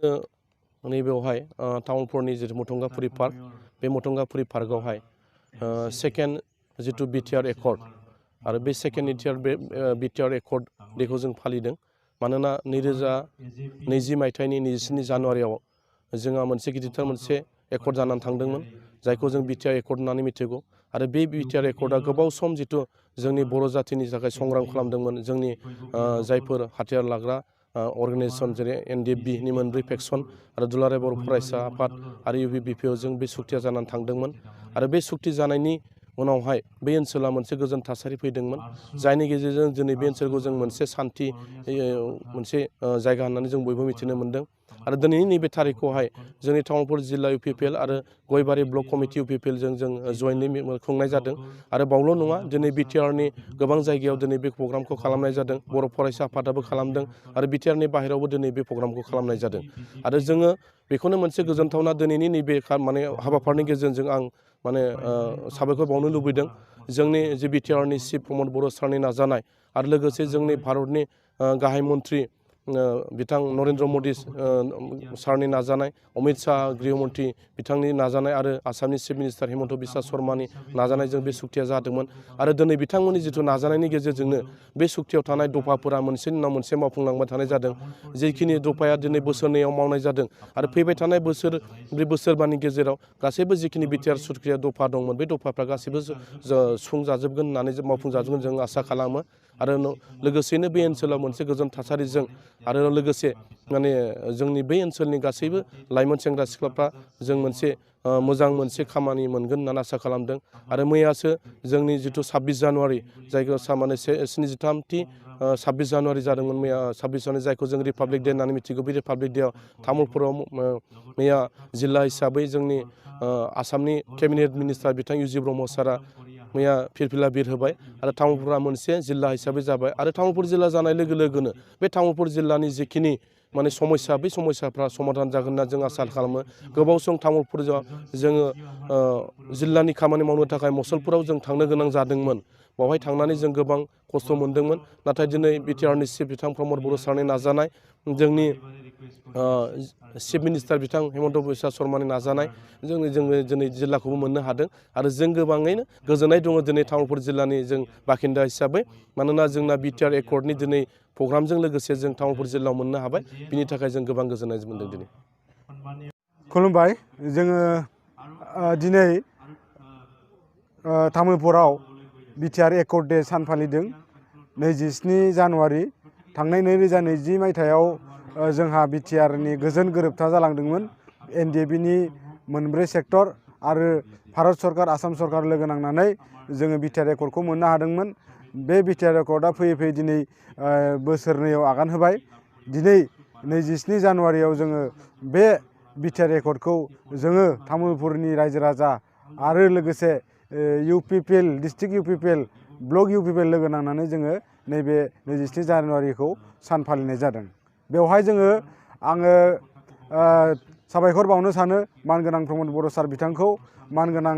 नैबेवहाय तामुलपुरनि जितु मथंगाफुरि पार्क बे मथंगाफुरि पार्कआवहाय सेकेन्ड जितु बिटिआर एकर्ड आरो बे सेकेन्ड बिटिआर एकर्ड बेखौ जों फालिदों मानोना 2020 मायथाइनि 27 जानुवारियाव जोंहा मोनसे गिदिरथार मोनसे एकर्ड जानानै थांदोंमोन जायखौ जों बिटिआर एकर्ड होननानै मिथिगौ आरो बे बिटिआर एकर्डआ गोबाव सम जितु जोंनि बर' जातिनि थाखाय संग्राम खालामदोंमोन जोंनि जायफोर हाथियार लाग्रा अर्गानाइजेसन जेरै एनडिएफबिनि मोनब्रै फेक्सन आरो दुलाराय बर' फरायसा आफाद आरो इउपिपिअजों बे सुक्तिया जानानै थांदोंमोन आरो बे सुक्ति जानायनि उनावहाय बे ओनसोला मोनसे गोजोन थासारि फैदोंमोन जायनि गेजेरजों दिनै बे ओनसोलखौ जों मोनसे सान्थि मोनसे जायगा होननानै जों बयबो मिथिनो मोन्दों आरो दिनैनि नैबे थारिखखौहाय जोंनि तामुलपुर जिल्ला इउपिपिएल आरो गयबारि ब्लक कमिटि इउपिपिएलजों जों जयेन्टलि खुंनाय जादों आरो बावल' नङा दिनै बिटिआरनि गोबां जायगायाव दिनै बे प्रग्रामखौ खालामनाय जादों बर' फरायसा आफादाबो खालामदों आरो बिटिआरनि बाहेरायावबो दिनै बे प्रग्रामखौ खालामनाय जादों आरो जोङो बेखौनो मोनसे गोजोनथावना दिनैनि नैबे माने हाबाफारिनि गेजेरजों आं माने साबायखर बावनो लुबैदों जोंनि जे बिटिआरनि चिफ प्रमद बर' सारनि नाजानाय आरो लोगोसे जोंनि भारतनि गाहाय मन्त्रि बिथां नरेन्द्र मदि सारनि नाजानाय अमित शाह गृहमन्त्रि बिथांनि नाजानाय आरो आसामनि चिफ मिनिस्टार हिमन्त बिश्व शर्मानि नाजानायजों बे सुक्तिया जादोंमोन आरो दिनै बिथांमोननि जिथु नाजानायनि गेजेरजोंनो बे सुक्तियाव थानाय दफाफोरा मोनसेनि उनाव मोनसे मावफुंलांबाय थानाय जादों जिखिनि दफाया दिनै बोसोरनैयाव मावनाय जादों आरो फैबाय थानाय बोसोरबानि गेजेराव गासैबो जिखिनि बिटिआर सुक्तिया दफा दंमोन बे दफाफ्रा गासैबो सुफुंजाजोबगोन होननानै मावफुंजाजोबगोन जों आसा खालामो आरो लोगोसेनो बे ओनसोलाव मोनसे गोजोन थासारिजों आरो लोगोसे माने जोंनि बे ओनसोलनि गासैबो लाइमोन सेंग्रा सिख्लाफ्रा जों मोनसे मोजां मोनसे खामानि मोनगोन होननानै आसा खालामदों आरो मैयासो जोंनि जिथु 26 जानुवारि जायखौ माने 73थि 26 जानुवारि जादोंमोन मैया 26 जानुवारि जायखौ जों रिपाब्लिक डे होननानै मिथिगौ बे रिपाब्लिक डेआव तामुलपुराव मैया जिल्ला हिसाबै जोंनि आसामनि केबिनेट मिनिस्टार बिथां इउजि ब्रह्म सारा मैया फिरफिला बिर होबाय आरो तामुलपुरा मोनसे जिल्ला हिसाबै जाबाय आरो तामुलपुर जिल्ला जानाय लोगो लोगोनो बे तामुलपुर जिल्लानि जिखिनि माने समस्या बे समस्याफ्रा समाधान जागोन होनना जों आसा खालामो गोबाव सम तामुलपुराव जोङो जिल्लानि खामानि मावनो थाखाय मसलपुराव जों थांनो गोनां जादोंमोन बावहाय थांनानै जों गोबां खस्थ' मोनदोंमोन नाथाय दिनै बिटिआरनि चिफ बिथां प्रमद बर' सारनि नाजानाय जोंनि चिफ मिनिस्टार बिथां हिमन्त बिश्व शर्मानि नाजानाय जोङो दिनै जिल्लाखौबो मोननो हादों आरो जों गोबाङैनो गोजोननाय दङ दिनै तामुलपुर जिल्लानि जों बाखिन्दा हिसाबै मानोना जोंना बिटिआर एकर्डनि दिनै प्रग्रामजों लोगोसे जों तामुलपुर जिल्लायाव मोननो हाबाय बिनि थाखाय जों गोबां गोजोननाय मोनदों दिनै खुलुमबाय जोङो दिनै तामुलपुराव बिटिआर एकर्ड डे सान फालिदों 27 जानुवारि थांनाय 2020 मायथाइयाव जोंहा बिटिआरनि गोजोन गोरोबथा जालांदोंमोन एनडिएफबिनि मोनब्रै सेक्टर आरो भारत सरकार आसाम सरकार लोगो नांनानै जोङो बिटिआर एकर्डखौ मोननो हादोंमोन बे बिटिआर एकर्डआ फैयै फैयै दिनै बोसोरनैयाव आगान होबाय दिनै 27 जानुवारियाव जोङो बे बिटिआर एकर्डखौ जोङो तामुलपुरनि रायजो राजा आरो लोगोसे UPPL district UPPL block UPPL लोगो नांनानै जोङो नैबे 27 जानुवारिखौ सान फालिनाय जादों बेवहाय जोङो आङो साबायखर बावनो सानो मानगोनां प्रमद बर' सार बिथांखौ मानगोनां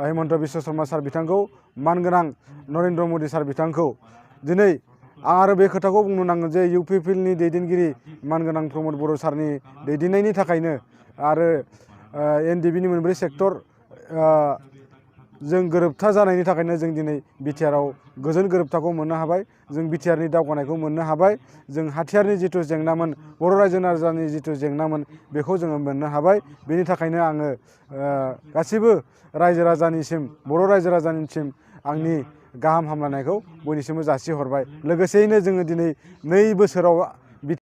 हिमन्त बिश्व शर्मा सार बिथांखौ मानगोनां नरेन्द्र मदि सार बिथांखौ दिनै आं आरो बे खोथाखौ बुंनो नांगोन जे इउपिपिएलनि दैदेनगिरि मानगोनां प्रमद बर' सारनि दैदेननायनि थाखायनो आरो एनडिएफबिनि मोनब्रै सेक्टर जों गोरोबथा जानायनि थाखायनो जों दिनै बिटिआराव गोजोन गोरोबथाखौ मोननो हाबाय जों बिटिआरनि दावगानायखौ मोननो हाबाय जों हाथियारनि जिथु जेंनामोन बर' रायजो राजानि जिथु जेंनामोन बेखौ जोङो मोननो हाबाय बेनि थाखायनो आङो गासिबो रायजो राजानिसिम बर' रायजो राजानिसिम आंनि गाहाम हामलायनायखौ बयनिसिमबो जासिहरबाय लोगोसेयैनो जोङो दिनै 2 बोसोराव